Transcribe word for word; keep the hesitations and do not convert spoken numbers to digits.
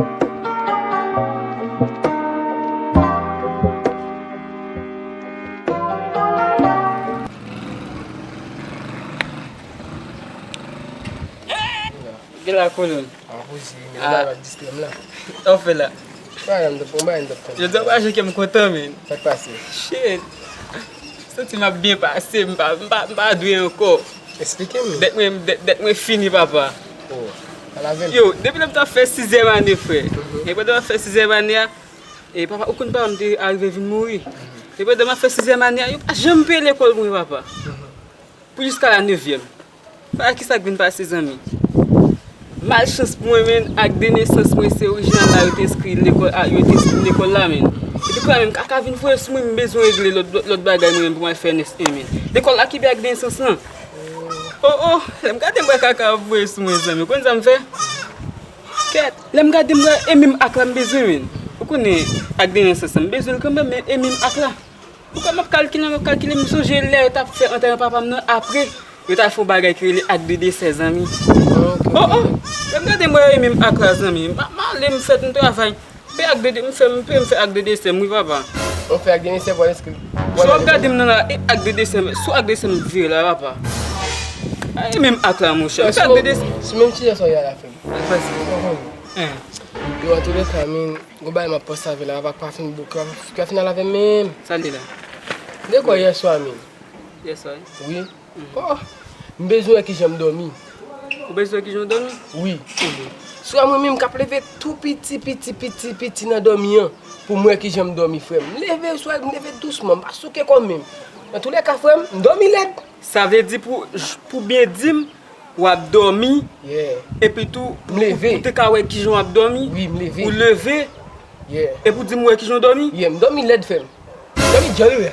Gen la kolonn. An poze, men la, distrè m la. Sa w fè la? Sa m t ap, yon bagay m t ap tann. Jodi a pa jan kè m kontan, men. Sa k pase? Shit. Santi m ap byen pase, m pa, m pa, m pa dwe ankò. Eksplike m. Dèt mwen, dèt, dèt mwen fini, papa. Oh, pa lave l. Yo, depi lè m t ap fè sizyèm ane, frè. Mhm. E pandan m ap fè sizyèm ane a, e papa, ou konn papa m te arive vin mouri. Mhm. E pandan m ap fè sizyèm ane a, yo pa janm peye lekòl mwen, papa. Mhm. Pou jiska la nevyèm. Sa ki sa k vin pase, zanmi? Malchans pou mwen, menn, ak de nesans mwen, se orijinal la, yo te enskri lekòl, a, yo te enskri lekòl la, menn. Epi kounye a menm, kaka vin voye sou mwen, m bezwen regle lòt, lòt, lòt bagay mwen menm pou mwen fè nès en, menn. Lekòl la ki byen ak de nesans lan. Oh, oh, lè m gade m wè kaka ap voye sou mwen, zanmi. Ou konn sa m fè? Kèt, lè m gade m wè e menm ak la m bezwen, menn. Ou konnen ak de nesans lan, m bezwen l kanmenm, men e menm ak la. Ou kwè m ap kalkile, m ap kalkile, m sonje lè yo t ap fè antèman papa m nan, apre, yo t al fè yon bagay ki rele ak de desè, zanmi. Oh, oh! Lè m gade m wè e menm ak la, zanmi. M pa, m ale, m fèt, m travay. M peye ak de, de, m fè, m peye, m fè ak de desè m, wi, papa. Ou fè ak de desè pou al enskri. Si w ap gade m nan la, e ak de desè m, sou ak de desè m vire la, papa. A, e menm ak la, monchè. M fè ak de desè. Sou menm sijè sa w ye a la, frè m. Al pase. Hein. Yo, antouleka, men, gon bagay m ap panse avè la, pa, pa fin bouke, pa, pa fin al avè m menm. Sa l ye la? De kwa yèswa, men. Yèswa, wi? Wi. Mhm. Oh, m bezwen wè kijan m dòmi. Ou bezwen wè kijan w dòmi? Wi. Mhm. Swa mwen menm k ap leve tou piti, piti, piti, piti nan dòmi an, pou m wè kijan m dòmi, frè m. M leve, swa m leve dousman, m pa souke kò m menm. Antouleka, frè m, m dòmi lèd. Sa vle di pou, pou byen di m, w ap dòmi, yeah, epi tou, pou, m leve, pou te ka wè kijan w ap dòmi, wi, m leve, ou leve, yeah, epi w di m wè kijan w dòmi? Yeah, m dòmi lèd, frè m. M dòmi djanm, wi.